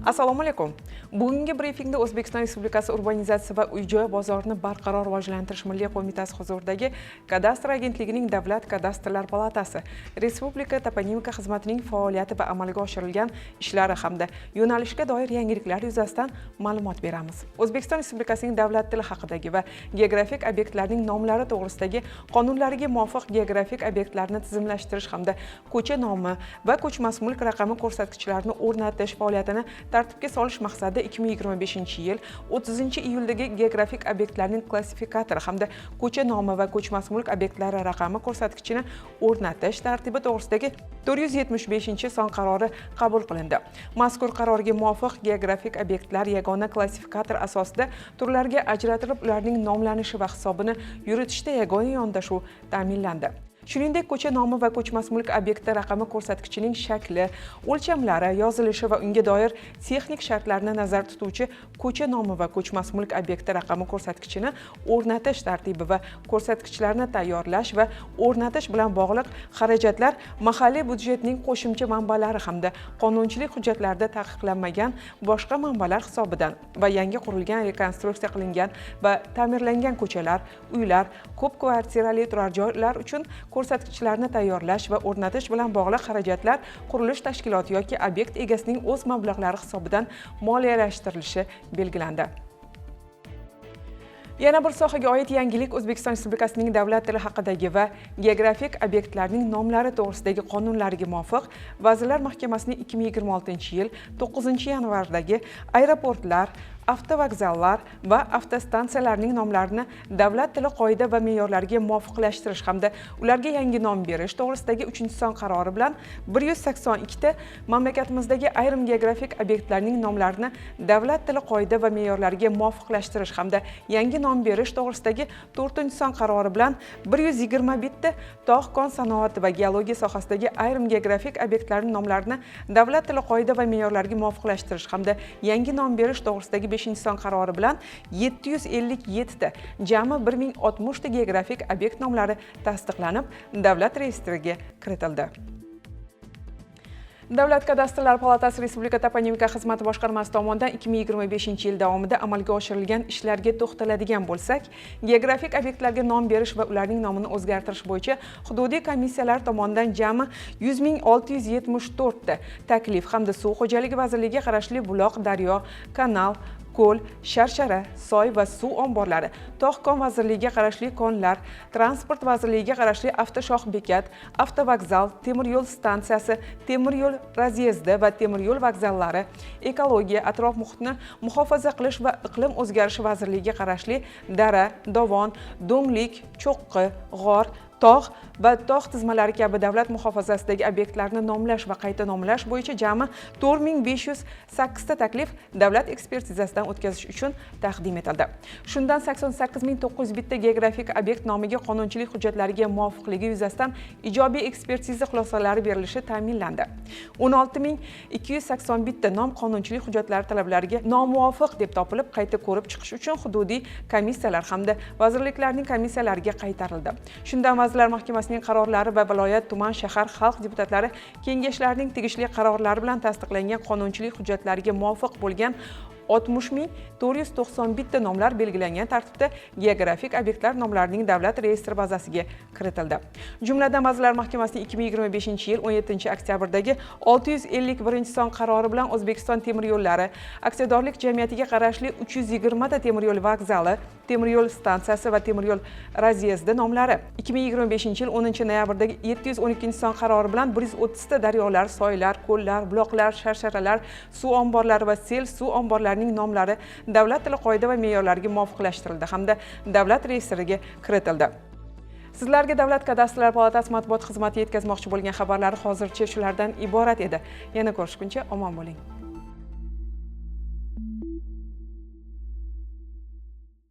Assalomu alaykum. Bugungi brifingda O'zbekiston Respublikasi Urbanizatsiya va uy-joy bozorini barqaror rivojlantirish milliy qo'mitasi huzuridagi Kadastr agentligining Davlat kadastrlar palatasi Respublika toponimika xizmatining faoliyati va amalga oshirilgan ishlari hamda yo'nalishga doir yangiliklar yuzasidan ma'lumot beramiz. O'zbekiston Respublikasining davlat tili haqidagi va geografik obyektlarning nomlari to'g'risidagi qonunlariga muvofiq geografik obyektlarni tizimlashtirish hamda ko'cha nomi va ko'chmas mulk raqami ko'rsatkichlarini o'rnatish faoliyatini tartibga solish maqsadida 2025-yil 30-iyuldagi geografik obyektlarning klassifikatori hamda ko'cha nomi va ko'chmas mulk obyektlari raqami ko'rsatkichini o'rnatish tartibi to'g'risidagi 475-son qarori qabul qilindi. Mazkur qarorga muvofiq geografik obyektlar yagona klassifikator asosida turlarga ajratilib, ularning nomlanishi va hisobini yuritishda yagona yondashuv ta'minlandi. Shuningdek, ko'cha nomi va ko'chmas mulk obyekti raqami ko'rsatkichining shakli, o'lchamlari, yozilishi va unga doir texnik shartlarni nazarda tutuvchi ko'cha nomi va ko'chmas mulk obyekti raqami ko'rsatkichini o'rnatish tartibi va ko'rsatkichlarni tayyorlash va o'rnatish bilan bog'liq xarajatlar mahalliy byudjetning qo'shimcha manbalari hamda qonunchilik hujjatlarida taqiqlanmagan boshqa manbalar hisobidan va yangi qurilgan, rekonstruksiya qilingan va ta'mirlangan ko'chalar, uylar, ko'p kvartirali turar joylar uchun ko'rsatkichlarni tayyorlash va o'rnatish bilan bog'liq xarajatlar qurilish tashkiloti yoki obyekt egasining o'z mablag'lari hisobidan moliyalashtirilishi belgilandi. Yana bir sohaga oid yangilik: O'zbekiston Respublikasining davlat tili haqidagi va geografik obyektlarning nomlari to'g'risidagi qonunlariga muvofiq Vazirlar Mahkamasining 2026-yil 9-yanvardagi aeroportlar, avtovokzallar va avtostansiyalarning nomlarini davlat tili qoida va me'yorlariga muvofiqlashtirish hamda ularga yangi nom berish to'g'risidagi 3-son qarori bilan 182 ta mamlakatimizdagi ayrim geografik obyektlarning nomlarini davlat tili qoida va me'yorlariga muvofiqlashtirish hamda yangi nom berish to'g'risidagi 4-son qarori bilan 121 ta tog' kon sanoati va geologiya sohasidagi ayrim geografik obyektlarning nomlarini davlat tili qoida va me'yorlariga muvofiqlashtirish hamda yangi nom berish to'g'risidagi 5-son qarori bilan 757 ta, jami 1060 ta geografik obyekt nomlari tasdiqlanib, davlat reyestriga kiritildi. Davlat kadastrlar palatasi Respublika toponimika xizmati boshqarmasi tomonidan 2025 yil davomida amalga oshirilgan ishlarga to'xtaladigan bo'lsak, geografik obyektlarga nom berish va ularning nomini o'zgartirish bo'yicha hududiy komissiyalar tomonidan jami 100 674 ta taklif hamda Suv xo'jaligi vazirligiga qarashli buloq, daryo, kanal, ko'l, sharshara, soy va suv omborlari, tog' kon vazirligiga qarashli konlar, Transport vazirligiga qarashli avtoshox bekat, avtovokzal, temir yo'l stansiyasi, temir yo'l razyezdi va temir yo'l vokzallari, Ekologiya, atrof muhitni muhofaza qilish va iqlim o'zgarishi vazirligiga qarashli dara, dovon, do'nglik, cho'qqi, g'or, tog' va tog' tizmalari kabi davlat muhofazasidagi obyektlarni nomlash va qayta nomlash bo'yicha jami 4508 ta taklif davlat ekspertizasidan o'tkazish uchun taqdim etildi. Shundan 88 901 ta geografik obyekt nomiga qonunchilik hujjatlariga muvofiqligi yuzasidan ijobiy ekspertiza xulosalari berilishi ta'minlandi. 16 281 ta nom qonunchilik hujjatlari talablariga nomuvofiq deb topilib, qayta ko'rib chiqish uchun hududiy komissiyalar hamda vazirliklarning komissiyalariga qaytarildi. Shundan Vazirlar Mahkamasining qarorlari va viloyat, tuman, shahar xalq deputatlari kengashlarining tegishli qarorlari bilan tasdiqlangan qonunchilik hujjatlariga muvofiq bo'lgan 60 491 ta nomlar belgilangan tartibda geografik obyektlar nomlarining davlat reyestri bazasiga kiritildi. Jumladan, Vazirlar Mahkamasining 2025-yil 17 oktyabrdagi 651 son qarori bilan O'zbekiston temir yo'llari aksiyadorlik jamiyatiga qarashli 320 ta temir yo'l vokzali, temir yo'l stansiyasi va temir yo'l razyezdi nomlari, 2025-yil 10 noyabrdagi 712 son qarori bilan 130 ta daryolar, soylar, ko'llar, buloqlar, sharsharalar, suv omborlari va sel suv omborlarining nomlari davlat tili qoida va me'yorlariga muvofiqlashtirildi hamda davlat reyestriga kiritildi. Sizlarga Davlat kadastrlar palatasi matbuot xizmati yetkazmoqchi bo'lgan xabarlar hozircha shulardan iborat edi. Yana ko'rishguncha omon bo'ling.